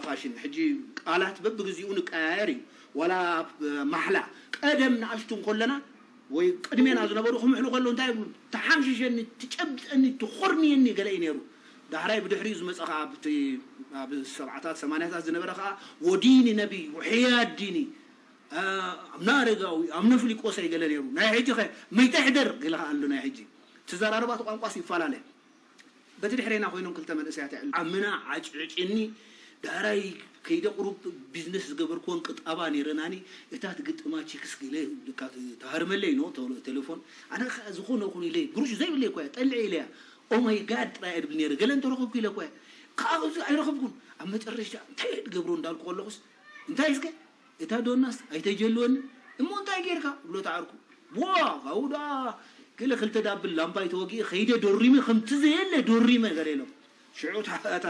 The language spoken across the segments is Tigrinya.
ፋሽን። ሕጂ ቃላት በብግዚኡ ንቀያየር እዩ። ዋላ ኣብ ማሕላ ቀደም ንኣሽቱ እንከለና ወይ ቅድሜና ዝነበሩ ክምሕሉ ከለዉ እንታይ ይብሉ? "ተሓምሽሸኒ፣ ትጨብጠኒ፣ ትኾርምየኒ" ገለ እዩ ነይሩ። ዳሕራይ ብድሕሪኡ ዝመጸ ኸዓ ኣብቲ ኣብ ሰብዓታት ሰማንያታት ዝነበረ ኸዓ "ወዲኒ ነቢ፣ ውሕያት ዲኒ፣ አ፣ ኣብነ ኣረጋዊ፣ ኣብነ ፍሊቆሰይ" ገለ ነይሩ። ናይ ሕጂ ኸ "መይተ ሕደር" ገለ ኸዓ ኣሎ ናይ ሕጂ። እቲ ዘራርባ እቲ ቋንቋስ ይፈላለ። በቲ ድሕሬና ኮይኖም ክልተ መንእሰያት የዕልሉ። ዓምና ዓጭዕጭኒ፣ ዳሕራይ ከይደ ቁሩብ ቢዝነስ ዝገበርክዎን ቅጣባ ነይረናኒ፣ እታ ትግጥማ ቺክስ ገለ ልካ ትሃርመለይ ኖ ተ-፣ ቴሌፎን። ኣነ ኸ ዝኾነ ኹን ኢለ፣ ግሩሽ ዘይብለይ እኳ እያ፣ ጠልዕ ኢለ እያ። ኦ ማይ ጋድ ጥራይ እያ ድብል ነይረ። ገለ እንተረኸብኩ ኢለ እኳ እያ። ከዓ ኣብዚ ኣይረኸብኩን። ኣብ መጨረሻ እንታይ እየ ድገብሮ እንዳልኩ ከለኹስ፣ እንታይ እስከ እታ ዶናስ ኣይተጀልወኒ እሞ እንታይ ጌርካ ብሎ ተዓርኩ። ዋ ካብኡ ደኣ ገለ ክልተ ዳብል ላምባይ ተወጊኤ ከይደ ዶሪመ ከምቲ ዘየለ ዶሪመ ገለ ኢሎም። ሽዑ እታ እታ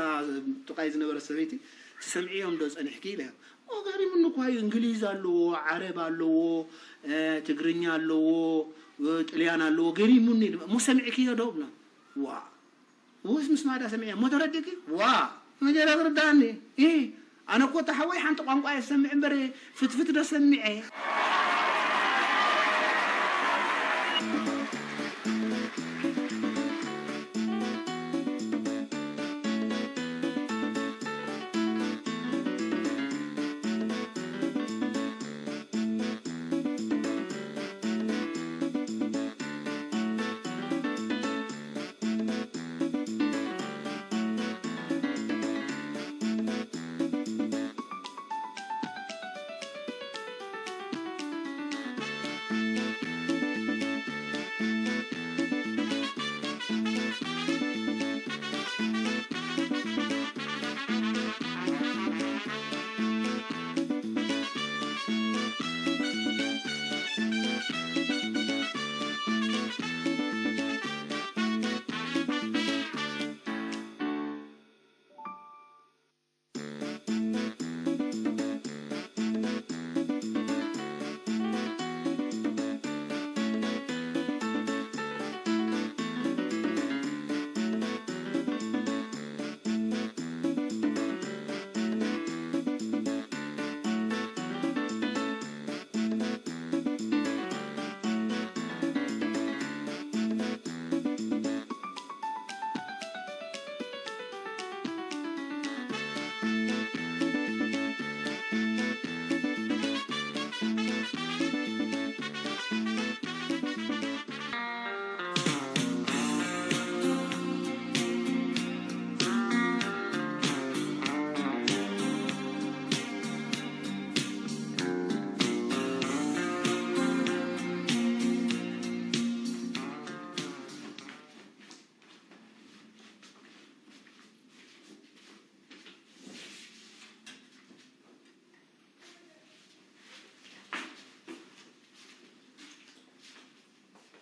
ጥቃይ ዝነበረት ሰበይቲ "ትሰምዕዮም ዶ ጸኒሕኪ?" ኢለ። "ኦ ገሪሙኒ እኳ እዩ፣ እንግሊዝ ኣለዎ፣ ዓረብ ኣለዎ፣ እ፣ ትግርኛ ኣለዎ፣ እ፣ ጥልያን ኣለዎ፣ ገሪሙኒ ድማ እሞ ሰሚዕክዮ ዶ?" ብላ። ዋ እውስ ምስ ማዳ ሰሚዐ እሞ ተረዲእኪ? ዋ መጀረ ክርዳእኒ። ኢ ኣነ እኮ ተሓወይ ሓንቲ ቋንቋ እየ ዝሰምዕ እምበር ፍትፍት ዶ ሰሚዐ?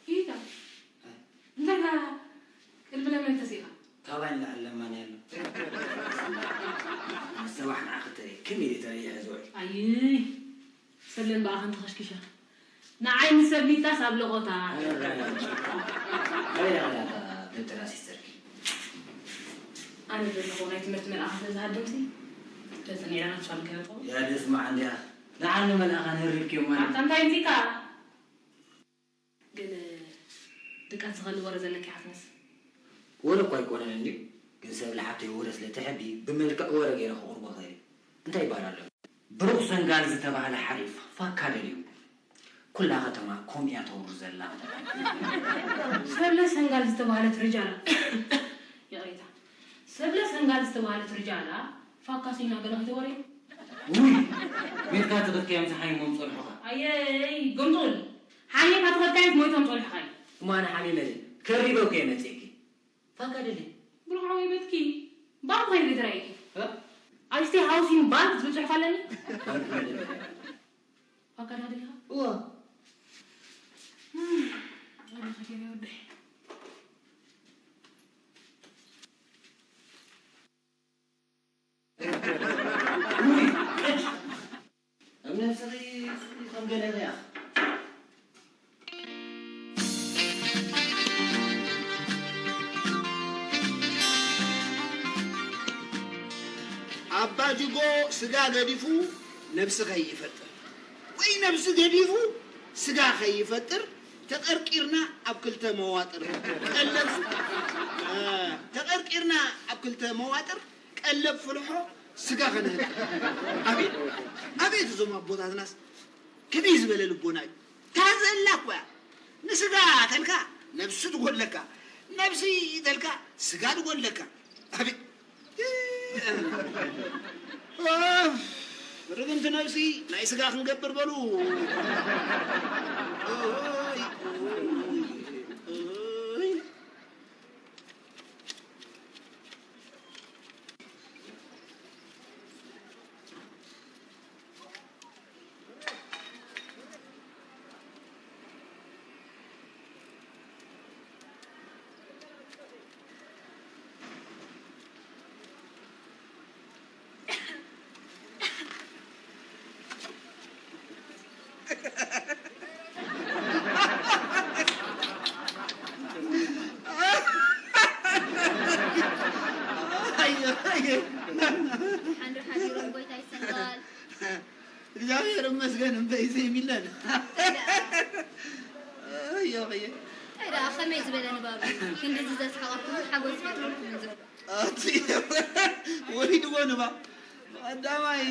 ኢታ እንታይ ዳ ቅልብለመ ተሲኻ? ካባይ ንላዕሊ ለማኒ ኣሎ። ንሰባሕ ንዓ ክተርኢ፣ ከመይ ኢለ ተረይሐ ዝውዕል? ኣይይ፣ ሰለን ብኣኸን ተኸሽኪሻ። ንዓይ ምስ ሰብ ሚጣስ ኣብ ለቖታ። ኣበይ ደኣ ደብተራ ሲስተርኪ? ኣነ ዘለኹ ናይ ትምህርቲ መልኣኻት ነዚ ሃደምሲ ተጸኒዕና ንሷ ንከይረኽቦ። ያ ደስማዕ እንድያ። ንዓኒ መልኣኻ ነሪብክዮ ማለት። ኣታ እንታይ እንዚካ? ግን ድቃስ ዝኸሊ ወረ ዘለኪ ሓትነስ። ወረ እኮ ኣይኮነን እንድዩ፣ ግን ሰብ ለሓብተይ ወረ ስለ ትሕቢ ብመልክዕ ወረ ገይረ ከቕርቦ ክእል እየ። እንታይ ይበሃል ኣሎ? ብሩኽ ሰንጋል ዝተባህለ ሓሪፍ ፋካ ደልዩ። ኩላ ከተማ ከምኡ እያ ተውሪ ዘላ። ሰብለ ሰንጋል ዝተባህለት ርጃላ፣ ይቕሬታ፣ ሰብለ ሰንጋል ዝተባህለት ርጃላ ፋካ ሲና ገለ ከይተወርየ። ውይ፣ ቤትካ ተኸትካዮም ዝሓይሞም ጸንሑኻ። ኣየይ፣ ገምጡል። ሓሚምካ ተኸትካዮም ሞይቶም ጸንሑኻ እዩ። እሞ ኣነ ሓሚመ ከሪበ እኮ እየ መጺእኪ። ፋካ ደሊ። ብሩኽ ሓወይ በትኪ። ባብ ኸይድ ቤት ራእይኪ። እ? ኣብ ስቴ ሃውሲን ባንክ ዝብል ጽሑፍ ኣለኒ። ፋካ ዳ ደሊኻ? እወ። ኣነ ኸይደ ወደይ። ውይ፣ ቅጭ! ኣብ ነብስኺ ከም ገለ ሪኣ። ኣባ ጅጎ ስጋ ገዲፉ ነብሲ ከይፈጥር ወይ ነብሲ ገዲፉ ስጋ ከይፈጥር ተቐርቂርና ኣብ ክልተ መዋጥር ቀለብ እ፣ ተቐርቂርና ኣብ ክልተ መዋጥር ቀለብ ፍልሖ ስጋ ከነህልኽ። ኣቤት ኣቤት እዞም ኣቦታትናስ ከመይ ዝበለ ልቦና እዩ። ታዘላ እኮ እያ። ንስጋ ተልካ ነብሲ ትጎድለካ፣ ነብሲ ተልካ ስጋ ትጎድለካ። ኣቤት ርግምቲ ነብሲ ናይ ስጋ ክንገብር በሉ። ሓንዶ ሓዲሮም ጎይታይ ሰንጋል። እግዚኣብሔር ይመስገን እምበይ ዘይብለን። ኣዮ ኣየ። እንታይ ደኣ ከመይ ዝበለ ንባብ እዩ? ክንድዚ ዘስሕቐኩም ሓጎስ ፈጢሩልኩም እዩ ዘሎ። ኣቲ ወሪድዎ ንባብ። ቀዳማይ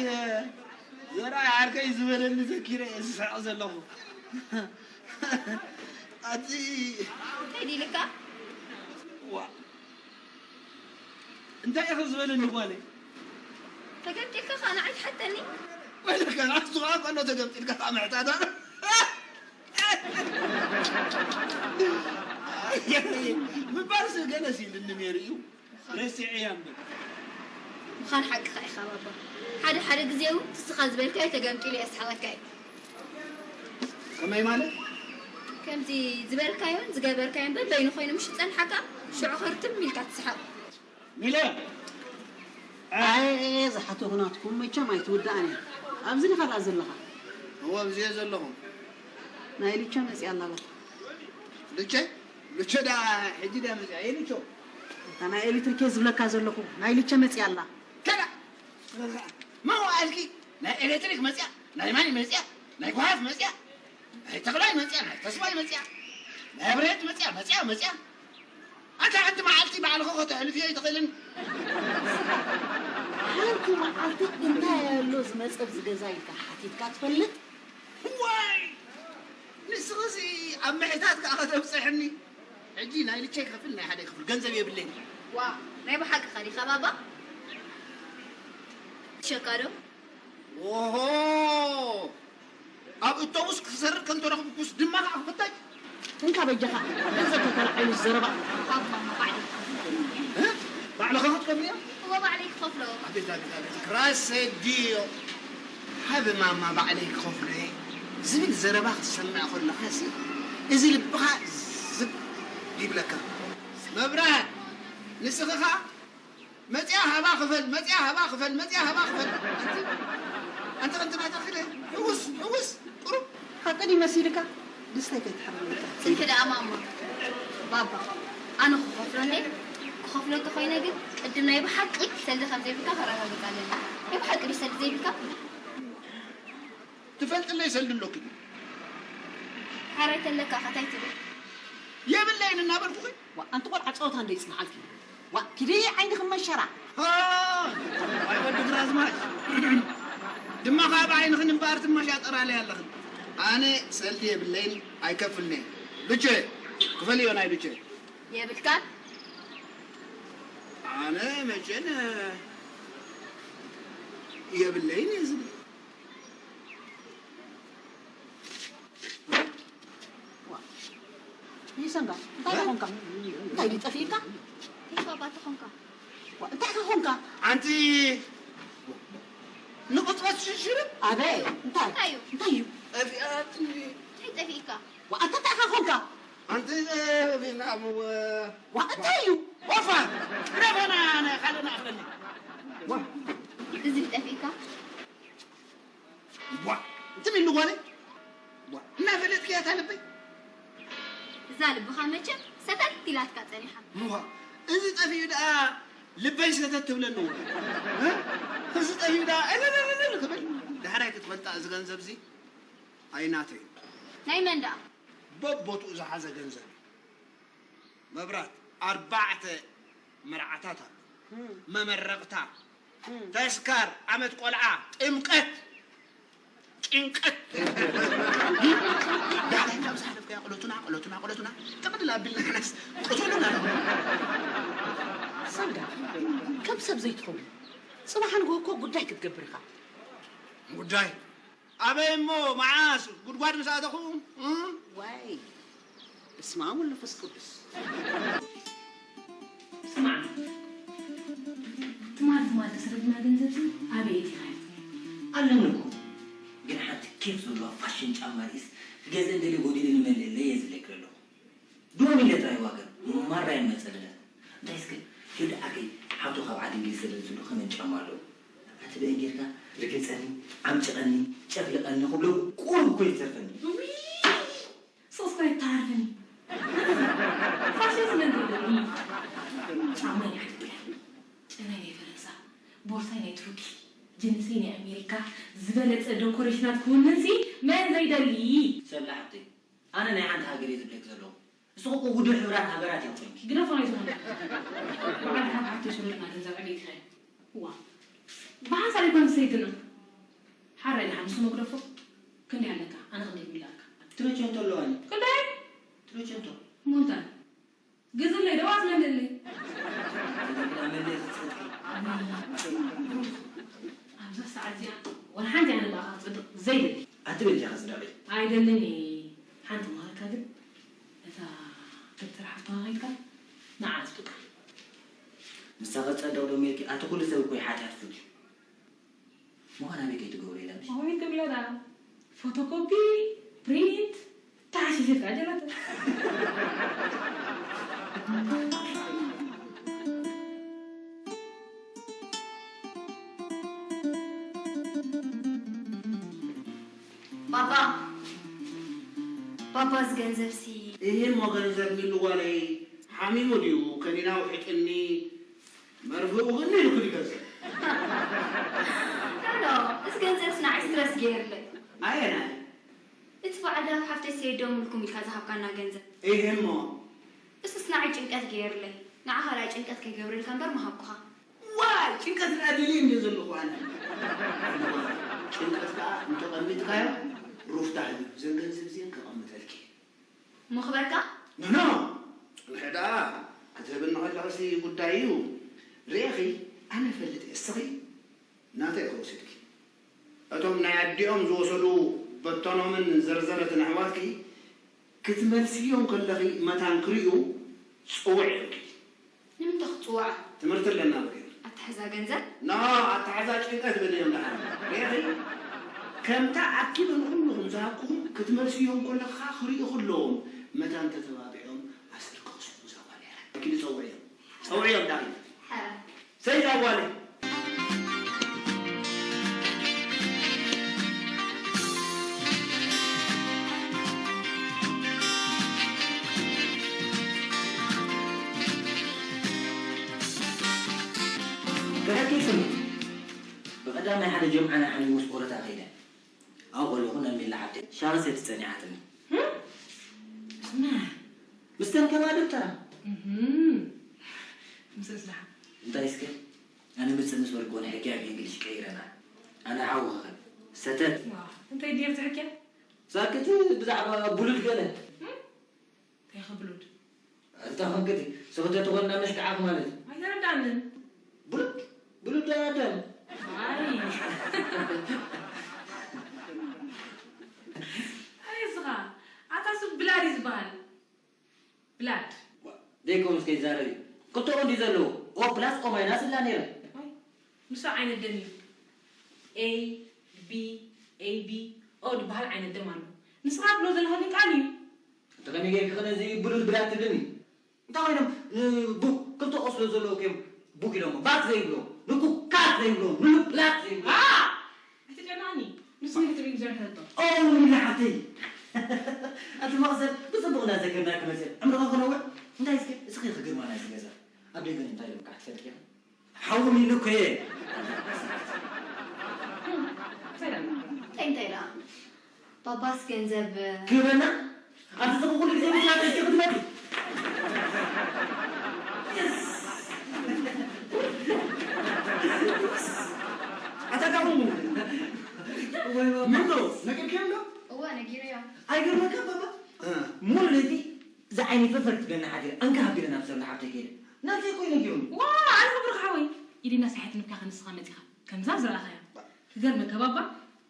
ዘርኣይ ዓርከይ ዝበለኒ ዘኪረ እየ ዝስሕቕ ዘለኹ። ኣቲ እንታይ ዲልካ? ዋ እንታይ ኢኺ ዝበለኒ ጓለይ? ተገምጢልካ ኸኣ ንዓይ ትሓተኒ? ወይለከ ንዓሱ ኸኣ ከሎ ተገምጢልካ ኸኣ ምሕታታ። ምባልሲ ገለስ ኢልኒ ነይሩ እዩ። ረሲዐያ እምበር። ምዃን ሓቅኻ ኢኻ ባባ። ሓደ ሓደ ግዜ እውን ንስኻ ዝበልካዮ ተገምጢሉ የስሕቐካ እዩ። ከመይ ማለት? ከምዚ ዝበልካዮን ዝገበርካዮን በበይኑ ኮይኑ ምሽ ዝጸንሓካ ሽዑ ኸርትም ኢልካ ትስሓቕ። ሚለ! ኣየ ዝሓተኹ ናትኩም መቸም ኣይትውዳእን እያ። ኣብዚ ዲኻ ደኣ ዘለኻ? እወ ኣብዚ እየ ዘለኹ። ናይ ልቸ መፂኣ ኣላ በል። ልቸ? ልቸ ደኣ ሕጂ ድያ መፂኣ? ኣየ ልቸ? እታ ናይ ኤሌክትሪክ እየ ዝብለካ ዘለኹ ናይ ልቸ መፂኣ ኣላ። ከላ! መዋእልኪ ናይ ኤሌክትሪክ መፅያ፣ ናይ ማይ መፅያ፣ ናይ ጓሓፍ መፅያ፣ ናይ ተኽላይ መፅያ፣ ናይ ተስፋይ መፅያ፣ ናይ ኣብርሄት መፅያ፣ መፅያ፣ መፅያ። ኣንታ ሓንቲ መዓልቲ ባዕልኺ ከተሕልፍዮ ኣይትኽእልን። ሓንቲ መዓልቲ እንታይ ኣሎ ዝመፀ ኣብዚ ገዛ ኢልካ ሓቲትካ ትፈልጥ? ዋይ! ንስኽሲ ኣብ ምሕታት ከኣ ከተብፅሕኒ። ሕጂ ናይ ልቸይ ክኸፍል ናይ ሓደ ክፍል ገንዘብ የብለይን። ዋ፣ ናይ ብሓቅኻ ዲኻ ባባ? ትሸካ ዶ? ኦሆ! ኣብ እቶቡስ ክሰርር ከም ተረኽብኩስ ድማ ከኣ ክፍተሽ? እንካ በጃኻ፣ ገንዘብ ተተላዒሉ ዘረባ። ሃብ ማማ ባዕለይ ክኸፍሎ። እ? ባዕልኻ ክትከፍልዮ? እወ፣ ባዕለይ ክኸፍሎ። ኣቤት፣ ኣቤት፣ ኣቤት፣ ክራሰ ዲዮ። ሃብ ማማ ባዕለይ ክኸፍሎ እየ ዝብል ዘረባ ክትሰምዕ ከለኻሲ፣ እዚ ልብኻ ዝብ ይብለካ። መብራት፣ ንስኺ ኸኣ መጽያ ሃባ ክፈል፣ መጽያ ሃባ ክፈል፣ መጽያ ሃባ ክፈል። ኣንቲ፣ ኣንቲ ከምቲ ናታ ክለ፣ ሕውስ፣ ሕውስ፣ ቁሩብ። ሓቂ ድዩ መሲልካ? ደስታይ ከይትሕረመካ። ጽንሒ ደኣ ማማ። ባባ፣ ኣነ ክኸፍሎ እንዴ? ክኸፍሎ እንተኾይነ ግን ቅድም ናይ ብሓቂ ሰልዲ ከም ዘይብልካ ከረጋግጽ ኣለኒ። ናይ ብሓቂ ድዩ ሰልዲ ዘይብልካ? ትፈልጥለይ ሰልዲ ኣሎኪ ድዩ? ሓራይ ተለካ ከ ታይ ትብል? የብለይን እናበልኩኺ። ዋ፣ ኣንቲ ቆልዓ ጸወታ እንዶ ይጽንሓልኪ። ዋ፣ ኪዲ ዓይንኺ መሸራ። ሃ! ኣይ ወዲ ግራዝማች። ድማ ካብ ዓይንኽን እምበኣር ትመሻጠራለይ ኣለኽን። ኣነ ሰልዲ የብለይን ኣይከፍልን'የ። ሉቼ፣ ክፈልዮ ናይ ሉቼ። የብልካን? ኣነ መቸን የብለይን እየ ዝብል። ይሰንጋ፣ እንታይ ደኣ ኾንካ? እንታይ ድዩ ጠፊእካ? እንታይ ባባ ተኾንካ? ዋ፣ እንታይ ከ ኾንካ? ኣንቲ ንቕጽበት ሽርሽር? ኣበይ? እንታይ? እንታይ እዩ? እንታይ እዩ? ጠፊኣትኒ። እንታይ ጠፊእካ? ዋ፣ ኣንተ እንታይ ከ ኾንካ? ኣንቲ ጠፊእና እሞ ዋ፣ እንታይ እዩ? ወፋ! ግደፈና፣ ኣነ ካልእ ንኣኽለኒ። ዋ። እዚ ጠፊእካ? ቧ! ትም ኢሉ ጓለይ? ቧ! እናፈለጥክያ እታ ልበይ? እዛ ልብኻ መቸም ሰተት ኢላትካ ጸኒሓ። እዋ! እዚ ጠፊኡ ደኣ ልበይ ሰተት ትብለኒ እዋ። እ? እዚ ጠፊኡ ደኣ እልልልልል ክብል፣ ዳሕራይ ክትፈልጣ እዚ ገንዘብ እዚ ኣይናተይ። ናይ መን ደኣ? በቦትኡ ዝሓዘ ገንዘብ እዩ። መብራት ኣርባዕተ መርዓታት ኣሎ። መመረቕታ፣ ተስካር፣ ዓመት ቆልዓ፣ ጥምቀት፣ ጭንቀት። ዳሕራይ ካብዚ ሓለፍካዮ ቅለቱና፣ ቅለቱና፣ ቅለቱና፣ ጥቕልል ኣቢልና ንሕናስ ቅተሉና። ሰንዳ፣ ከም ሰብ ዘይትኸውን። ጽባሕ ንግሆ እኮ ጉዳይ ክትገብር ኢኻ። ጉዳይ? ኣበይ እሞ መዓስ ጉድጓድ ምስ ኣተኹ? እ? ዋይ፣ በስመ ኣብ ወወልድ ወመንፈስ ቅዱስ። ስማዕ፣ ትማል ትማል ተሰረቅና ገንዘብ ሲ ኣበይ ኣእቲኻዮ? ኣለኒ እኮ፣ ግን ሓንቲ ኬፍ ዘለዋ ፋሽን ጫማ ርኢስ ክገዝእ እንደልየ ጎዲሉኒ መልእለይ እየ ዝብለኪ ዘለኹ። ዶም ኢለ ጥራይ ዋገን ማራ እየን መጸለለታ። እንታይ እስከ ኪዱ ዓርከይ፣ ሓብቱ ካብ ዓዲ እንግሊዝ ሰደድትሉ ከመን ጫማ ኣለዎ? ኣቲ ብአን ጌርካ ርገጸኒ፣ ዓምጭቐኒ፣ ጨፍልቐኒ ክብሎ ቁሩብ እኮ ይተርፈኒ። እውይ! ስቕስኻ ይተሃርፈኒ። ፋሽን ስለ ዘይደሊ። ጫማይ ናይ ዓዲ ብላይ፣ ጨናይ ናይ ፈረንሳ፣ ቦርሳይ ናይ ቱርኪ፣ ጅንሰይ ናይ ኣሜሪካ፣ ዝበለጸ ደኮሬሽናት ክውንንሲ መን ዘይደሊ? ሰብለ ሓብተይ፣ ኣነ ናይ ሓንቲ ሃገር እየ ዝብለኪ ዘለኹ። ንስኺ እኮ ውድብ ሕቡራት ሃገራት ኢኺ ኮንኪ። ግደፎ ናይ ዝኾነ። በዓል ሓብ ሓብተይ ሽሩጥና ገንዘብ ዕቤት ኢኺ። እዋ። ብሓንሳብ ኣይኮን ዝሰይድና። ሓራይ ደሓን ንሱ መግደፎ። ክንደይ ኣለካ? ኣነ ክንደይ ክብለካ? ትረቸንቶ ኣለዋኒ። ክንደይ? ትረቸንቶ። ሞልታ። ግዝለይ ደው ኣትመልእለይ። ግዳ መለይ ክትጸድቂ። ኣብዛ ሰዓት እዚኣ ወላ ሓንቲ ኣነ ብኣኻ ክጸድቕ ዘይደሊ። ኣቲ በጃኻ ጽደቒ። ኣይደልን እየ። ሓንቲ ምሃርካ ግን፣ እታ ደብተር ሓፍትኻ ከይድካ ንዓ ኣጽድቃ። ንሳ ክትጸድቕ ዶ ሜልኪ? ኣቲ ኩሉ ሰብ እኮ እዩ ሓጢኣት ፍትዩ። ምዃን ኣበይ ከይትገብሮ ኢላ ምሽ? ኣበይ ትብላ ደኣ? ፎቶኮፒ፣ ፕሪንት፣ ተሓሲስካ ጀላተ። ባባ፣ ባባ፣ እዚ ገንዘብሲ? እሂ እሞ ገንዘብ ሚሉ ጓለይ፣ ሓሚሙ ድዩ? ከኒና ውሒጥኒ፣ መርፍኡ ግን ኢልኩ ድዩ ገንዘብ? ኖ፣ ኖ፣ እዚ ገንዘብስ ንዓይ ስትረስ ገይርለይ። ኣየናይ? እቲ በዓል ደሃብ ሓፍተይ ሰይዶምልኩም ኢልካ ዝሃብካና ገንዘብ። እሂ እሞ? እሱስ ንዓይ ጭንቀት ገይርለይ። ንዓኻ ደኣ ጭንቀት ከይገብረልካ እምበር ምሃብኩኻ። ዋይ፣ ጭንቀት ደኣ ደልየ እንድየ ዘለኹ ኣነ። ጭንቀት ከኣ እንተቐሚጥካዮ ሩፍታህ እዩ። እዘን ገንዘብ እዚአን ከቐምጠልኪ። እሞ ክበልካ? ኖ፣ ኖ። ጽንሒ ደኣ ክትህብኒ ከለኽሲ ጉዳይ እዩ። ርኢኺ፣ ኣነ እፈልጥ እየ። እስኺ ናተይ ከ ወሲድኪ። እቶም ናይ ኣዲኦም ዝወሰዱ በተኖምን ዘርዘረትን ኣሕዋትኪ ክትመልስዮም ከለኺ መታን ክርእዩ ጽውዕ ኢልኪ። ንምንታይ ክጽውዓ? ትምህርቲ ኣለና በልዮም። ኣታሕዛ ገንዘብ? ኖ፣ ኣታሕዛ ጭንቀት በልዮም ደሓን። ርኢኺ? ከምታ ኣኪበ ንኹልኹም ዝሃብኩኹም ክትመልስዮም ከለኻ ክርእዩ ከለዎም መታን ተተባቢዖም ኣስር ክኸስቡ እዛ ጓል እያ። ኣኪቢ ጸውዕዮም። ጸውዕዮም ዳኺ። ሓ። ሰይ እዛ ጓለይ። ብሓቂ ስም ብቐዳማይ ሓደ ጀምዓ ናይ ሓሚሙ ስፖረታ ከይደ። ኣብኡ ከለኹ ናብ ሜላ ሓብተይ ሻሂ ሰቲ ጸኒሓትኒ። ስማ። ምስተን ከማ ደብተራ። እህም። ምስርስ ደሓ። እንታይ እስከ? ኣነ ምጽእ ምስ በልክዎ ንሕጊ ኣብ እንግሊሽ ቀይረና። ኣነ ሓውኽኸ። ሰተት። ዋ፣ እንታይ ድየ ብትሕኪያ? ሳክት ብዛዕባ ብሉድ ገለ። እም? እንታይ ኸ ብሉድ? ኣንታ ኸንክቲ፣ ሰኽተት ኾንና መሽካዓኽ ማለት። ኣይተረዳንን። ብሉድ? ብሉድ ኣደም። ኣይ። ኣይ፣ እስኻ። ኣታ እሱ ብላድ እዩ ዝበሃል። ብላድ። ዋ፣ ዘይኮኑስ ከይዛረብ እዩ። ክልተኡ እንድዩ ዘለዎ። ኦ ፕላስ ኦ ማይናስ እላ ነይረ። ኣይ፣ ንሱ ዓይነት ደም እዩ። ኤ፣ ቢ፣ ኤ ቢ፣ ኦ ዝበሃል ዓይነት ደም ኣሎ። ንስኻ ትብሎ ዘለኻ ግን ቃል እዩ። እንተ ከመይ ጌርኪ ኸ ነዚ ብሉድ ብላድ ትብልኒ? እንታይ ኮይኖም ንቡክ ክልተ ኦ ስለ ዘለዎ ከዮም ቡክ ኢሎሞ። ባክ ዘይብሎ፣ ንኩክ ካት ዘይብሎ፣ ንሉክ ፕላት ዘይብሎ። ኣ! ኣይትጨናኒ። ንሱ ንክትርኢ ዝረኸቶ። ኦ፣ ሚላ ሓብተይ። ኣቲ መቕሰን ብጽቡቕ እናዘከርናኪ መጺኣ። ዕምርኻ ክነውሕ። እንታይ እስከ፣ እስኺ ኸ ግርማ ናይዚ ገዛ። ኣብ ደገ እንታይ ኢሎምካ ትፈልጢ ኢኺ? ሓዉ ሚሉ እኮ እየ። እንታይ ደኣ? እንታይ እንታይ ደኣ? ባባስ ገንዘብ ክህበና? ኣብዚ ጽቡቕ ኩሉ ግዜ ብትራንስፖርት ክትመጺ? ኣታ ካኹም። ወይ ባባ። ምን ነው? ነጊርክዮም ዶ? እወ፣ ነጊረዮ። ኣይገርመካ ባባ? እ። ሙሉ ለይቲ እዛ ዓይኒ ፈፈር ትብለና ሓዲረ፣ ኣንካ ሃቢረ ናብ ሰብ ሓብተይ ከይደ። ናብዘይ እኮ እዩ ነጊሩኒ። ዋ፣ ኣነ ክብርኻ ሓወይ። ኢድና ሳሒት ንብካኸ ንስኻ መጺኻ። ከምዛ ዝረኣኻያ። ክገርመካ ባባ፣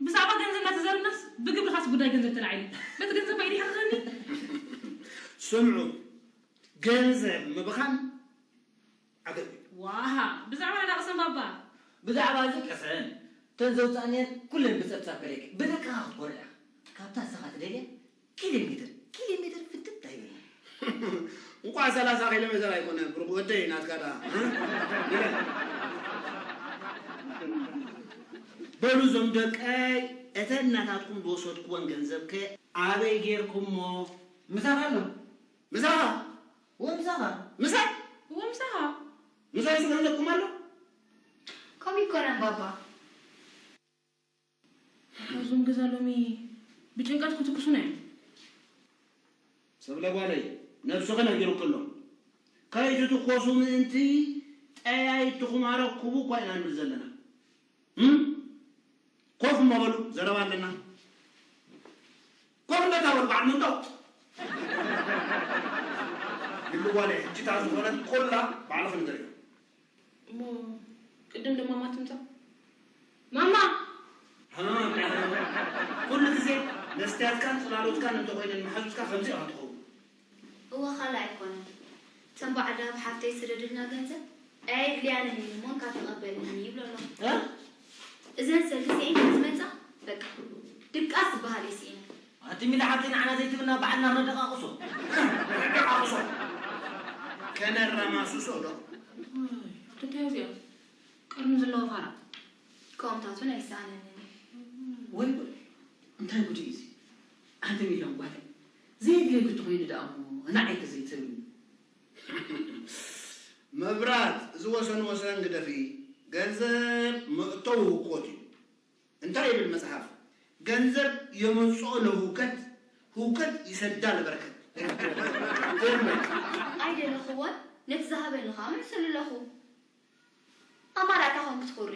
ብዛዕባ ገንዘብ እናተዛረብናስ ብግብርኻስ ጉዳይ ገንዘብ ተላዒሉ። በቲ ገንዘብ ባይዲ ይሕኽኸኒ። ስምዑ፣ ገንዘብ ምብኻን ዓገብ እዩ። ዋሃ፣ ብዛዕባ ናዳ ቅሰን ባባ። ብዛዕባ እዚ ቅሰን፣ እተን ዘውፃእንየን ኩለን ብፀብፃብ ከለይከ፣ ብደቅኻ ክትኮርዕ ኢኻ። ካብታ ንስኻ ትደልያ ኪሎ ሜትር፣ ኪሎ ሜትር ፍትት ኣይበልና። እንቋዕ ሰላሳ ኪሎ ሜትር ኣይኮነ፣ ብሩኽ ወደይ፣ ናትካ ደኣ፣ እ? በሉ፣ እዞም ደቀይ፣ እተን ናታትኩም ዝወሰድኩወን ገንዘብከ ኣበይ ጌርኩሞ? ምሳኻ ኣሎ። ምሳኻ? ወምሳኻ? ምሳይ? ወምሳኻ? ምሳይ ስለ ዘለኩም ኣሎ? ከምኡ ይኮነን ባባ። እዞም ገዛ ሎሚ ብጭንቀት ክትኩሱና እዮም። ሰብለ ጓለይ፣ ነብስኺ ነጊሩኪ ኣሎ። ከይትትኮሱ ምእንቲ ጠያይትኹም ኣረክቡ እኳ ኢና ንብል ዘለና። እም? ኮፍ እሞ በሉ፣ ዘረባ ኣለና። ኮፍ እንዳታበሉ በዓል መንዶ። ይልዋለ፣ ሕጂ እታ ዝኾነት ኮላ ባዕልኺ ንገርዮ። እሞ ቅድም ድማ ማማ ትምጻእ። ማማ! ሃ፣ ኩሉ ግዜ መስትያትካን ጽላሎትካን እንተኾይነን መሓዙትካ ከምዚ ኢኻ ትኸውን። እወ፣ ካልእ ኣይኮነን። እተን በዓል ደሃብ ሓፍተይ ዝሰደድልና ገንዘብ ኣየድልያንን እየን እሞ እንካ ተቐበልኒ ይብሎ ኣሎ። እ? እዘን ሰልዲ ስዒን ምስ መጻ፣ በቃ፣ ድቃስ ዝበሃል እየ ስኢነ። ኣቲ ሚላ ሓብተይ ንዓና ዘይትብልና ባዕልና ክነደቃቕሶ። ክነደቃቕሶ። ከነረማስሶ ዶ? ኣይ፣ ኣቲ እንታይ እዚኣ? ቀርኒ ዘለዎ ፋራ። ከምኡታት እውን ኣይሰኣነንን እዩ። ወይ ጉድ! እንታይ ጉድ እዩ እዚ? ኣንቲ ሚላ ጓለይ፣ ዘየድልየኪ እንተኾይኑ ደኣ እሞ ንዓይ ተዘይትህብኒ። መብራት፣ እዚ ወሰን ወሰን ግደፊ። ገንዘብ መእተዊ ህውኮት እዩ። እንታይ ይብል መጽሓፍ? ገንዘብ የመጽኦ ለህውከት፣ ህውከት ይሰዳ ለበረከት። ኣይደለኽዎን፣ ነቲ ዝሃበኒ ኸኣ መልሰሉ ኣለኹ። ኣማራታ ኾን ክትኹሪ።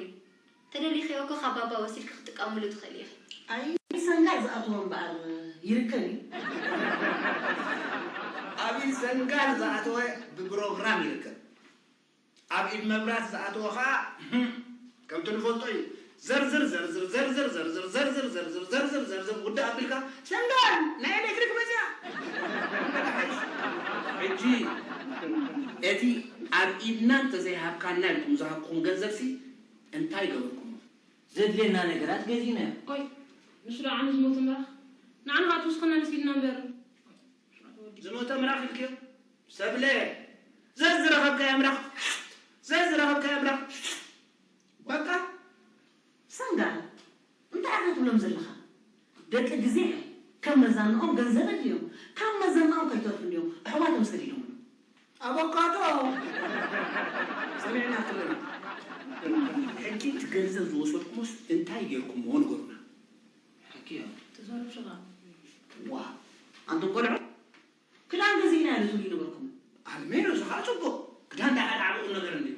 ተደሊኽዮ እኮ ካብ ባባ ወሲድኪ ክትጥቀምሉ ትኽእሊ ኢኺ። ኣይ ሰንጋል ዝኣተወ እምበኣር ይርከብ እዩ። ኣብ ኢድ ሰንጋል ዝኣተወ ብፕሮግራም ይርከብ። ኣብ ኢድ መብራት ዝኣተወ ኸኣ ከምቲ ንፈልጦ እዩ። ዘርዝር ዘርዝር ዘርዝር ዘርዝር ዘርዝር ዘርዝር ዘርዝር ዘርዝር ውዳእ ኣቢልካ ሰንጋል ናይ ኤሌክትሪክ መፅያ። ሕጂ እቲ ኣብ ኢድና እንተዘይሃብካና ኢልኩም ዝሃብኩም ገንዘብሲ እንታይ ገበርኩሞ? ዘድልየና ነገራት ገዚእናዮ። ቆይ፣ ንሱ ዶ ዓሚ ዝሞተ ምራኽ? ንዓና ኸኣ ትውስኸና መሲልና እምበር። ዝሞተ ምራኽ ኢልክዮ? ሰብለ፣ ዘዝረኸብካዮ ምራኽ፣ ዘዝረኸብካዮ ምራኽ። በቃ። ሰንጋል፣ እንታይ ኢኻ ትብሎም ዘለኻ? ደቂ ግዜ እዮም። ከም መዛንኦም ገንዘብ ኣድልዮም፣ ካብ መዘናኦም ከይተርፉ እንድዮም ኣሕዋቶም ሰዲዶምሉ። ኣቮካዶ ሰሚዕና ኩልና። ሕጂ እቲ ገንዘብ ዝወሰድኩሞስ እንታይ ጌርኩሞ ንገሩና። ሓቂ እዮም። ተዛረብ ሽኻ። ዋ፣ ኣንቱም ቆልዑ፣ ክዳን ገዚእና ኢለ ትብሉ ነበርኩም። ኣልሜሎ፣ እዚ ኸኣ ጽቡቕ። ክዳን ደኣ ሓደ ዓቢ ቁም ነገር እንድዩ።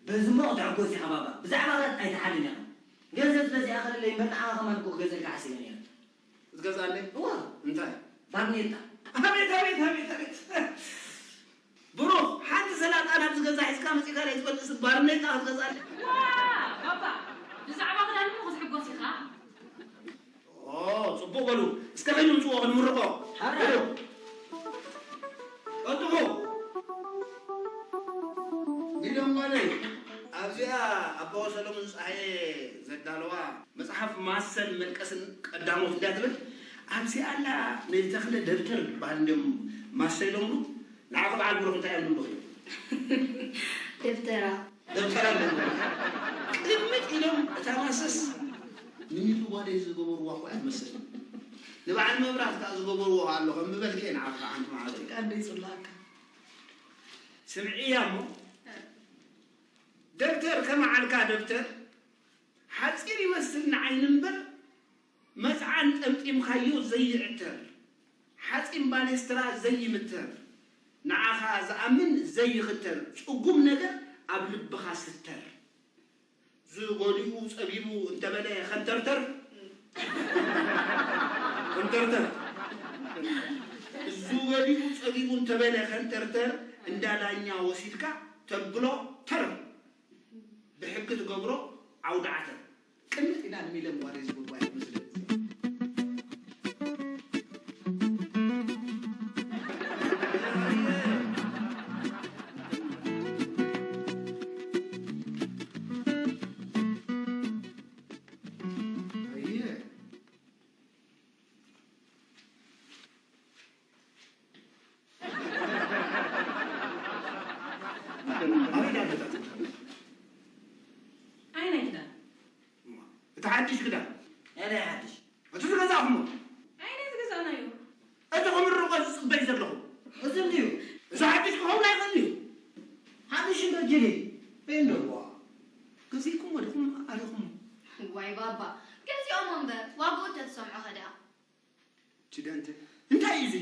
በዚ እሞ ክትዕጎስ ኢኻ ባባ። ብዛዕባ ክዳን ኣይትሓልን ኢኻ። ገንዘብ ስለ ዘይኣኸለለይ እምበር ንዓኻ ከማን እኮ ክገዝኣልካ ሓሲበ ነይረ። ክትገዝኣለይ? እዋ። እንታይ? ባርኔጣ። ኣቤት፣ ኣቤት፣ ኣቤት፣ ኣቤት። ብሩኽ፣ ሓንቲ ሰላጣ ናብዚ ገዛ ሒዝካ መጺእካ ናይ ትፈልጥስ ባርኔጣ ክትገዝኣለይ? ዋ፣ ባባ፣ ብዛዕባ ክዳን እሞ ክትሕጎስ ኢኻ። ኦ፣ ጽቡቕ በሉ። እስከ ከይዱ ምጽዎ ክንምርቖ። ሓራ። በሉ። ቀልጥፉ። ሚልዮን ጓለይ፣ ኣብዚኣ ኣቦ ሰሎሞን ጸሃየ ዘዳለዋ መጽሓፍ ማሰን መልቀስን ቀዳሞት እንድያ ትብል፣ ኣብዚኣ ኣላ ነዚ ተኽለ ደብተር ዝበሃል እንድዮም ማሰ ኢሎምሉ። ንዓኺ በዓል ብሩኽ እንታይ እዮም ዝብሉኺ? ደብተራ። ደብተራ ኣለዎ። ቅምጥ ኢሎም እታ ማሰስ ንሚሉ ጓደይ ዝገበርዋ እኮ እያ ትመስል። ንበዓል መብራት ከኣ ዝገበርዎ ኣሎ ከም ምበልኪ እየ ንዓኺ ከኣ ሓንቲ መዓልቲ። ጭቃ እንዶ ይጽላእካ። ስምዕያ እሞ። ደብተር ከመዓልካ ደብተር ሓጺር ይመስል ንዓይኒ እምበር፣ መጽዓን ጠምጢምካዮ ዘይዕተር፣ ሓጺን ባሌስትራ ዘይምተር፣ ንዓኻ ዝኣምን ዘይኽተር፣ ጽጉም ነገር ኣብ ልብኻ ስተር። ዝጎሊኡ ጸቢቡ እንተበለ ኸንተርተር፣ ኸንተርተር። ዝጎሊኡ ጸቢቡ እንተበለ ኸንተርተር፣ እንዳ ዳኛ ወሲድካ ተብሎ ተር። ብሕጊ ትገብሮ ዓውዲ ዓተር። ቅንጥ ኢላ ንሚለ ምዋሬ ዝብልዋ እያ ትመስለኒ። ኣየ። ኣበይ ደኣ ገዛ ትብሉ? ኣይ ናይ ክዳን። እማ፣ እቲ ሓድሽ ክዳን? ናይ ናይ ሓድሽ። እቲ ዝገዛእኹሞ? ኣይ ናይ ዝገዛእናዮ። እቲ ክምርቆ ዝጽበይ ዘለኹ? እዚ እንድዩ። እዚ ሓድሽ ክኸውን ኣይኽእልን እዩ። ሓድሽ እንዶ ጅሊ። በይ እንዶ፣ ዋ። ገዚእኩሞ ዲኹም ኣሪኹሞ? ዋይ ባባ፣ ገዚኦሞ እምበር፣ ዋግኡ እንተትሰምዖ ኸ ደኣ? ችደንተ፣ እንታይ እዩ እዚ?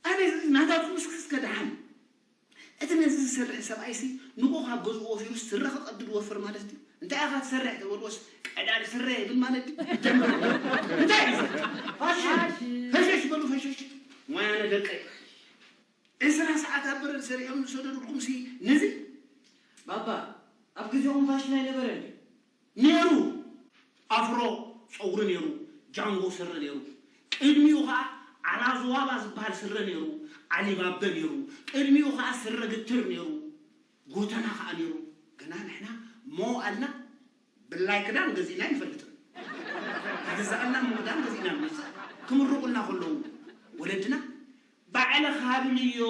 ኣነ ናታቱ ምስክስ ከደሓን። እቲ ነዚ ዝሰርሕ ሰብኣይሲ ንጎ ካብ ገዝኡ ወፊሩ ስረ ክቐድድ ወፍር ማለት ድዩ? እንታይ ኢኻ ትሰርሕ ተበልዎስ ቀዳድ ስረ ይብል ማለት ድዩ? ጀምር። እንታይ እዩ እዚ? ፋሽን። ፈሸሽ በሉ ፈሸሽ። ሞያነ ደቀይ። ዕስራ ሰዓት ኣብ በረድ ሰሪሖም ዝሰደዱልኩምሲ ንዚ? ባባ፣ ኣብ ግዜኹም ፋሽን ኣይነበረን ድዩ? ነይሩ። ኣፍሮ ጸጉሪ ነይሩ፣ ጃንጎ ስረ ነይሩ። ቅድሚኡ ኸኣ ዓላዝዋባ ዝበሃል ስረ ነይሩ፣ ዓሊባበ ነይሩ። ቅድሚኡ ኸኣ ስረ ግትር ነይሩ፣ ጎተና ኸኣ ነይሩ። ግና ንሕና ሞ ኣልና ብላይ ክዳን ገዚእና ኣይንፈልጥን። ዝግዛኣልና ሞ ክዳን ገዚእና ንምጻእ ክምርቑልና ከለዉ ወለድና ባዕልኻ ኣብልዮ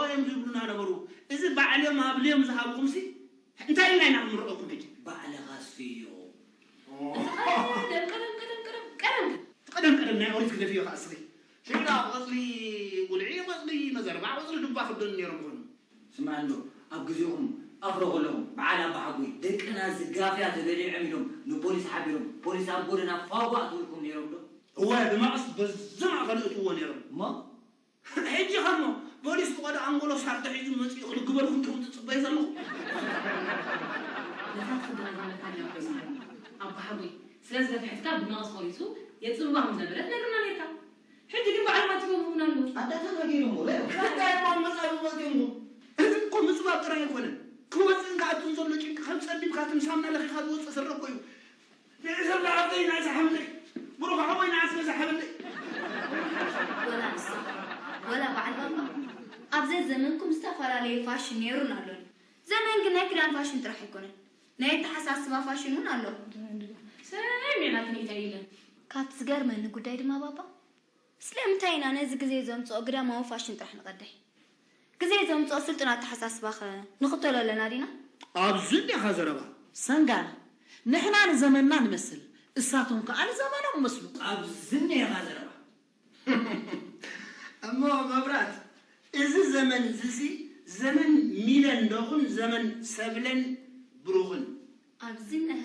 እዮም ዝብሉና ነበሩ። እዚ ባዕሎም ኣብልዮም ዝሃብኹምሲ እንታይ ኢልና ኢና ክንምርቐኩም ሕጂ? ባዕልኻ ስፍዮ። ቀደም፣ ቀደም፣ ቀደም፣ ቀደም። ቀደም፣ ቀደም ናይ ኦሪት ግደፍዮ ከኣ እስኺ። ሽዑ ደኣ ቆጽሊ ጉልዒ፣ ቆጽሊ መዘርባዕ፣ ቆጽሊ ዱባ ክደኑ ነይሮም ይኾኑ። ስማዕ እንዶ፣ ኣብ ግዜኹም ኣፍሮ ከለኹም፣ በዓል ኣባሓጎይ፣ ደቅና ዝጋፍያ ተበሊዖም ኢሎም ንፖሊስ ሓቢሮም፣ ፖሊስ ኣብ ጎደና ፋጓ ኣትብልኩም ነይሮም ዶ? እወ፣ ብመቐስ በዚ ማእከል እእትዎ ነይሮም። እሞ? ሕጂ ኸሞ ፖሊስ ብቆዳ ኣንጎሎ ሳርዶ ሒዙ መጺኡ ክልግበልኩም ዲኹም ትጽበዩ ዘለኹም? ነታ ትኽደና ዘለካ ጃምቦ ስረ ኣባሓጎይ ስለ ዝገፍሐትካ ብመቐስ ቆሪጹ የጽብባ ከም ዝነበረ ትነግረና ኔርካ። ሕጂ ግን ባዕሎም ኣጽቢቦምና ኣለዉ። ኣታ ተናጊሮም እሞ፣ እንታይ እሞ ኣብ መጻብቦ ኣትዮም እሞ? እዚ እኮ ምጽባብ ጥራይ ኣይኮነን። ክወጽእን ክኣቱን ዘሎ ጭንቂ ከም ጸቢብካ ትም ሳምና ለኺኻ ዝወጽእ ስረ እኮ እዩ። ንእሰብ ለዓብተይ ንኣሰ ሓብለይ፣ ብሩኽ ሓወይ ንኣሰ መሰ ሓብለይ። ወላ ንስኻ፣ ወላ በዓል ባባ፣ ኣብ ዘዘመንኩም ዝተፈላለየ ፋሽን ነይሩን ኣሎን። ዘመን ግን ናይ ክዳን ፋሽን ጥራሕ ኣይኮነን፣ ናይ ኣተሓሳስባ ፋሽን እውን ኣሎ። ሰሚዕና ትንኢት ኣይለን። ካብቲ ዝገርመኒ ጉዳይ ድማ ባባ፣ ስለምንታይ ኢና ነዚ ግዜ ዘምጽኦ ግዳማዊ ፋሽን ጥራሕ ንቐድሕ? ግዜ ዘምጽኦ ስልጡን ኣተሓሳስባኸ ንኽተሎ ኣለና ዲና? ኣብዚ እኒኻ ዘረባ። ሰንጋና፣ ንሕና ንዘመንና ንመስል፣ እሳቶም ከኣ ንዘመኖም ይመስሉ። ኣብዚ እኒኻ ዘረባ። እሞ መብራት፣ እዚ ዘመን እዚሲ ዘመን ሚለን ዶ ኹን ዘመን ሰብለን ብሩኽን? ኣብዚ እኒኻ